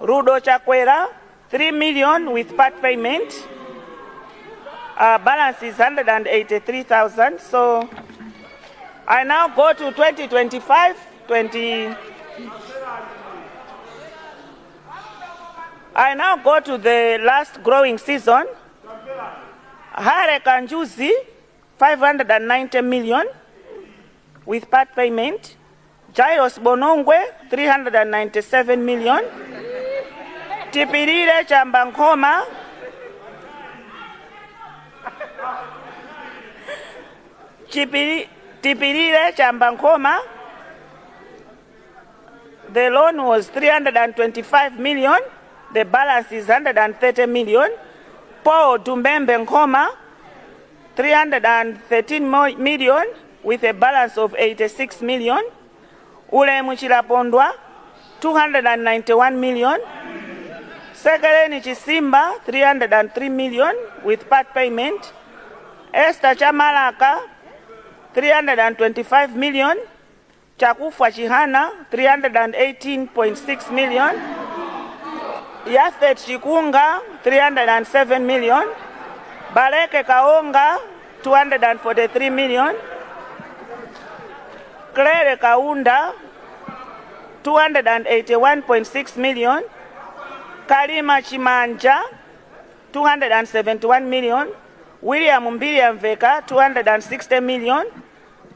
Rudo Chakwera, 3 million with part payment. Balance is 183,000. So I now go to 2025-20. I now go to the last growing season. Hare Kanjuzi, 590 million with part payment. Jairos Bonongwe, 397 million. Tipirire Chambankoma, Tipirire Chambankoma, the loan was 325 million. The balance is 130 million. Paul Dumbembe Nkoma, 313 million with a balance of 86 million. Ule Muchilapondwa, 291 million. Sekeleni Chisimba, 303 million with part payment. Esther Chamalaka, 325 million. Chakufa Chihana, 318.6 million. Yathet Chikunga, 307 million. Baleke Kaonga, 243 million. Claire Kaunda, 281.6 million. Kalima Chimanja, 271 million. William Mbiliam Veka, 260 million.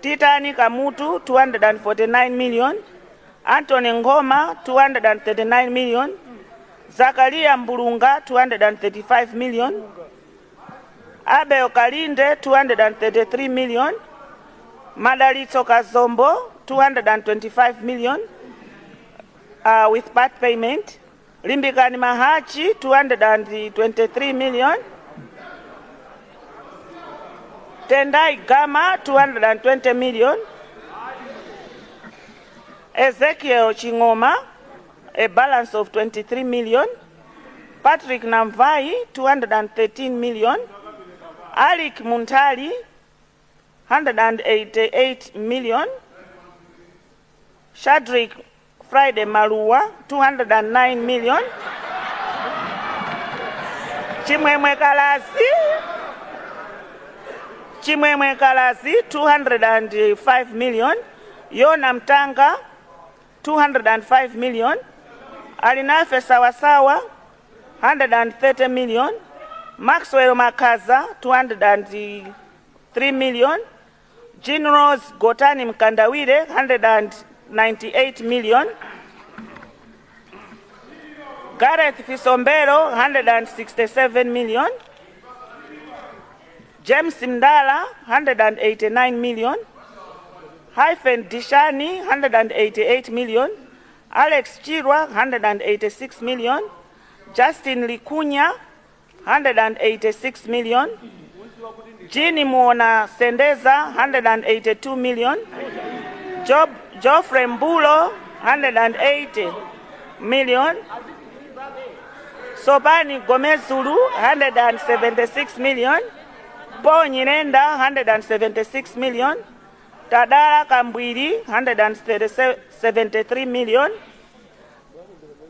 Titani Kamutu, 249 million. Anthony Ngoma, 239 million. Zakaria Mbulunga, 235 million. Abel Kalinde, 233 million. Madalitso Kazombo, 225 million with part payment. Limbikani Mahachi, 223 million. Tendai Gama, 220 million. Ezekiel Chingoma, a balance of 23 million. Patrick Namvai, 213 million. Alik Muntali, 188 million. Shadrick Friday Marua, 209 million. Chimwemwe Kalazi, 205 million. Yona Mtanga, 205 million. Alinafe Sawasawa, 130 million. Maxwell Makaza, 203 million. Jean Rose Gotani Mkandawire, 198 million. Gareth Fisombero, 167 million. James Mdala, 189 million. Hyphen Dishani, 188 million. Alex Chirwa, 186 million. Justin Likunya, 186 million. Jeannie Mwona Sendeza, 182 million. Geoffrey Mbulo, 180 million. Sobani Gomezulu, 176 million. Paul Nyirenda, 176 million. Tadara Kambwiri, 173 million.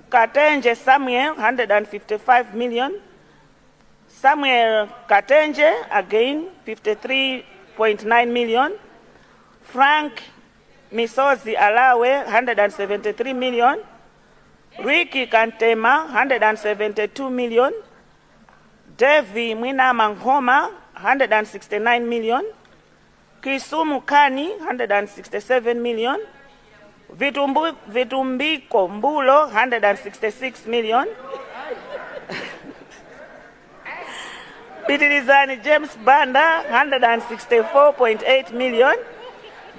Katenje Samuel, 155 million. Samuel Katenje, again, 53.9 million. Frank Misozi Alawe, 173 million. Ricky Kantema, 172 million. Devi Mwina Manghoma, 169 million. Kisumu Kani, 167 million. Vitumbiko Mbulo, 166 million. Pitilizani James Banda, 164.8 million.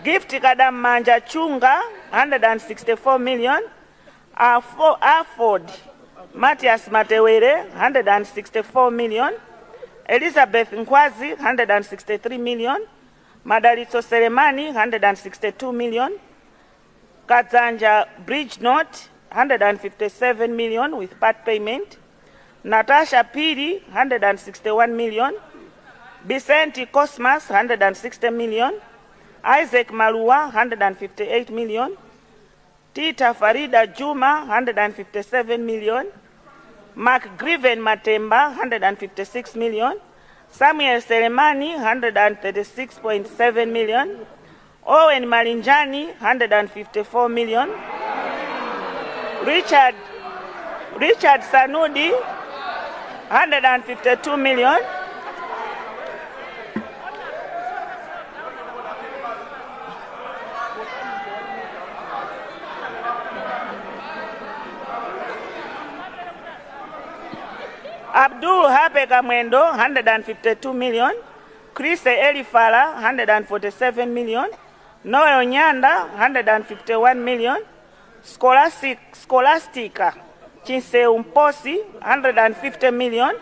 Gift Kadam Manja Chunga, 164 million. Afford Matthias Matewere, 164 million. Elizabeth Nkwazi, 163 million. Madalitso Seremani, 162 million. Kazanja Bridge Note, 157 million with part payment. Natasha Piri, 161 million. Vicente Cosmas, 160 million. Isaac Marua, 158 million. Tita Farida Juma, 157 million. Mark Griven Matemba, 156 million. Samuel Selemani, 136.7 million. Owen Malinjani, 154 million. Richard Sanudi, 152 million. Abdul Hape Kamwendo, 152 million. Chris Elifala, 147 million. Noel Nyanda, 151 million. Scholastica Chinseumposi, 150 million.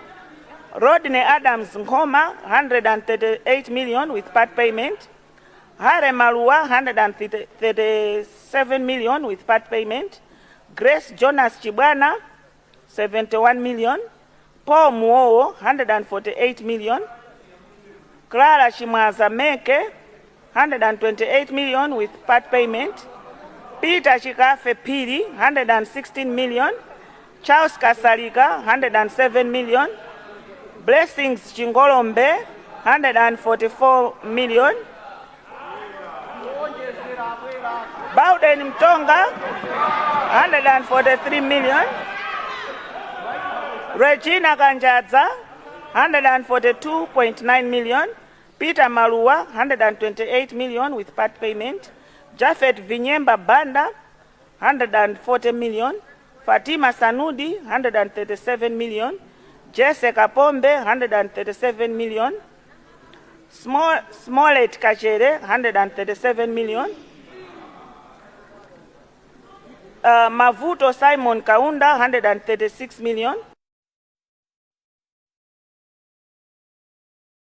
Rodney Adams Nkoma, 138 million with part payment. Hare Malua, 137 million with part payment. Grace Jonas Chibwana, 71 million. Paul Muo, 148 million. Clara Shimaza Meke, 128 million with part payment. Peter Chikafe Piri, 116 million. Charles Kasarika, 107 million. Blessings Chingolombe, 144 million. Bowden Mtonga, 143 million. Regina Kanjadza, 142.9 million. Peter Malua, 128 million with part payment. Jafet Vinyemba Banda, 140 million. Fatima Sanudi, 137 million. Jesse Kapombe, 137 million. Smollett Kachere, 137 million. Mavuto Simon Kaunda, 136 million.